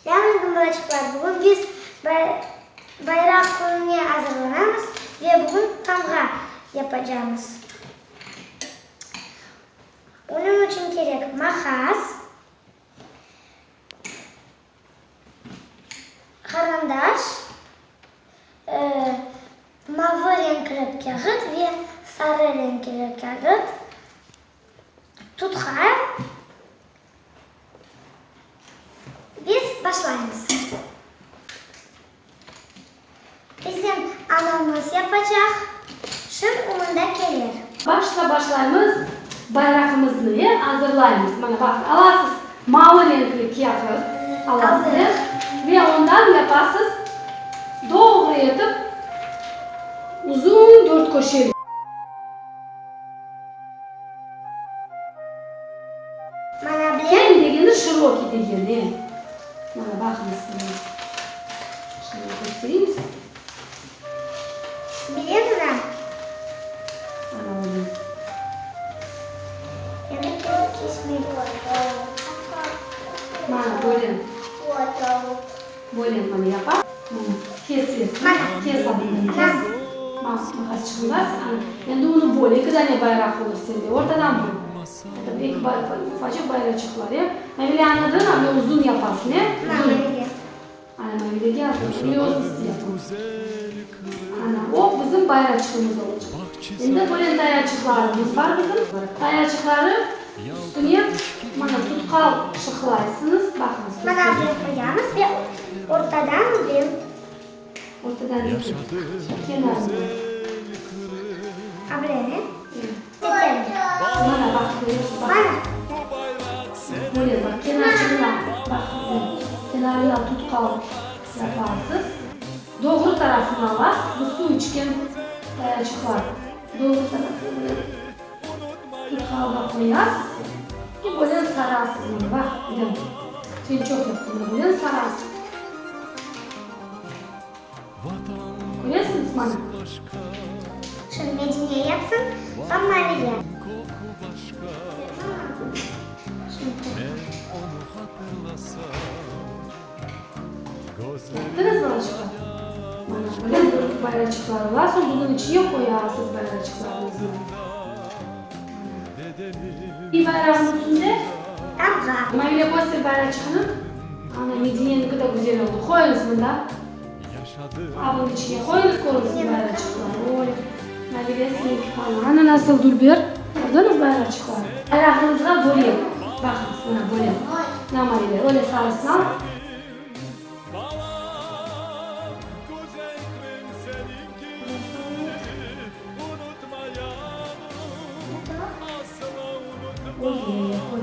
Selâmaleyküm balaçıqlar, bugün biz Bayraq kününe azırlanamız ve bugün tamğa yapacamız. Onıñ içün kerek maqas, qarandaş, mavı renkli kâğıt ve sarı renkli kâğıt, tutqa. Biz başlaymız. Bizim anamız yapacaq, şır umunda kelir. Başta başlaymız, bayrağımıznı, e, azırlaymız. Mana, baq, alasız mavı renkli kâğıt, alasız, e, ve ondan yapasız doğru etip uzun dörtköşeli. Mana bilen. Keñ degeni şirokiy degeni, e. Mana baqıñız mına. Şimdi köstereyim sizge. Bilen mına. Ana öyle. Endi kerek kesmek. Mana böyle. Böyle mana yapa. Mana kesesiñ. Mana. Kes abından kes. Maqasçığın bar, ana. Endi onı böl. Eki dane bayraq olur sende. Ortadan böl. Eti, eki ufacıq bayraçıqlar, e. Mavile añladın, a böyle uzun yapasıñ, e? Uzun. Ana, Mavilege azır. Böyle özüñ yapıñ. Ana, o bizim bayraçığımız olacaq. Endi böyle tayaçıqlarımız bar bizim. Tayaçıqları üstüne, mana, tutqal şıqlaysıñız. Baqıñız. Mana, böyle qoyamız ve ortadan böyle. Ortadan degil, kenarından. A böyle, ne? Mana, baq, köresiz, baq. Mana. Böyle, baq, kenarçığına, baq, kenarına tutqal yaparsız. Doğru tarafını alasız, bu suv içken tayaçıqlar. Doğru tarafını böyle tutqalğa qoyasız ve böyle sarasız mına, baq, Edem, sen çoq yaptıñ, mına, böyle sarasız. Köresiñiz, mana. Şimdi Medine yapsın, soñ Mavile. Yaptıñız, balaçıqlar? Mana, böyle bir bayraçıqlar ola, soñ bunıñ içine qoyasız bayraçıqlarıñıznı. Mana. Bir bayrağınıñ üstünde? Tamğa. Mavile, köster bayraçığını. Ana, Medineniñki de güzel oldı. Qoyuñız mında. A, bunıñ içine qoyuñız, körünsin bayraçıqlar. Oy, Mavile, seniñki qana. Ana, nasıl dülber. Kördiñiz bayraçıqlar? Bayrağıñızğa böyle. Baqıñız, mına, böyle. Na, Mavile, öyle sarısını al. Öyle, qoy.